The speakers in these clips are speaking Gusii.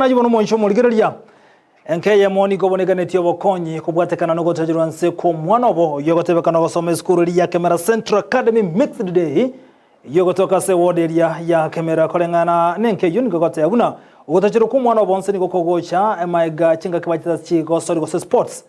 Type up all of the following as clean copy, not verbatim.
Naye bono omonche omorigereria, enka eyemo nigo oboneganetie obokonyi kobwatekana nogotacherwa nse kw'omwana obo oyio ogotebekana gosoma esukuru eria ya Kemera Central Academy Mixed Day eyio egotoka ase eward eria ya Kemera. Koreng'ana nenka eyio nigo egoteba buna ogotacherwa kw'omwana obo nse nigo kogocha emaega chingaki bachete ase chigosori gose sports.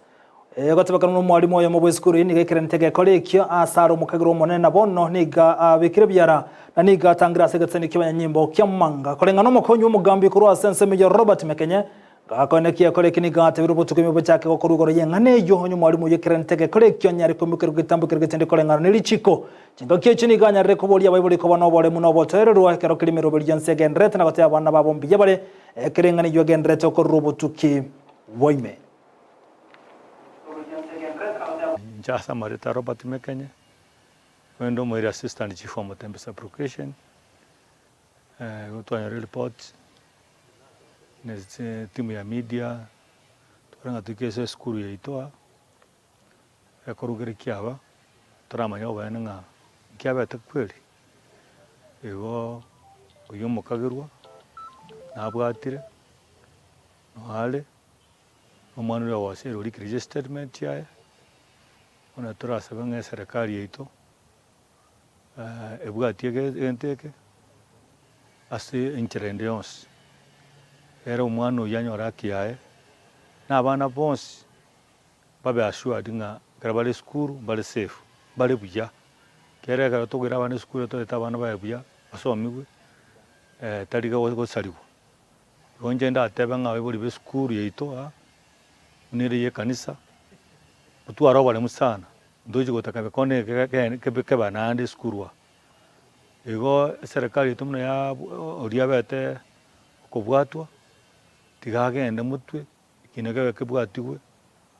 Egotebekana buna omwalimu oyomo bw'esukuru eyio nigo ekerenete egekora ekio ase are omokagera omonene na bono nigo abekire ebiara na nigo atangire ase egetenio ki'abanyanyimbo ki'amanga. Koreng'ana omokonyi bw'omogambi korwa ase ensemo eyio Robert Mekenye gakoenekia egekora ekio nigo atebire obotuko ime bochake gokorwa igoro y'eng'ana eyio onye omwalimu oyio ekerenete egekora ekio anyare koimokerwa getambo keria getende koreng'ana ne richiko. Chingaki echio nigo anyarire koboria abaibori koba noboremu na obotoererwa ekero keria emeroberi yonsi egendererete na gotebia abana babo mbuya bare ekero eng'ana eyio egendererete okorora obotuki bwa ime. Inche ase amareta a Robert Mekenye, nigo inde omoiri assistant chief wa Mutembe sub-location, igo twanyora eripoti ne etimu ya media, twarora ng'a toike ase esukuru yaito aa, ekorugera ekiaba, toramanya oboene ng'a nkiabete kweri, igo oyio omokagerwa nabwatire, noare. Omwana oria ogoseire orikire estatement yaye, bono torasabe ng'a eserekari yaito ebwatie egento eke ase enchera ende yonsi, ere omwana oyio anyore haki yaye, na abana bonsi babe assured ng'a ekero bare esukuru mbare safe, mbare buya, ekiagera ekero tokoira abana esukuru torete abana baye buya basomigwe tari gosarigwa. Igo inche ndatebe ng'a abaibori b'esukuru yaito aa, buna ere y'ekanisa, motware oboremu sana, ntochi gotaka ebikonde eke kebe kebe naende esukuru aa. Igo eserekari yaito buna ya oria abete okobwatwa, tiga agende motwe, ekina kebe kebwatigwe,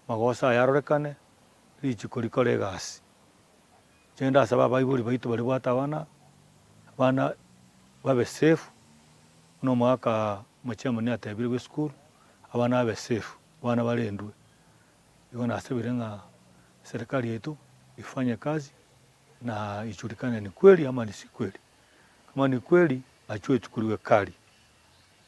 amagoso aye arorekane, richiko rikore egasi. Inche ndasabe abaibori baito baria bwate abana, abana babe safe, buna omogaka omochairman atebire bwa esukuru, abana babe safe, abana barendwe. Igo nasabire ng'a serikali yaito ifanye kazi na ijulikane ni kweli ama si kweli. Kama ni kweli achwe echukuliwe kali.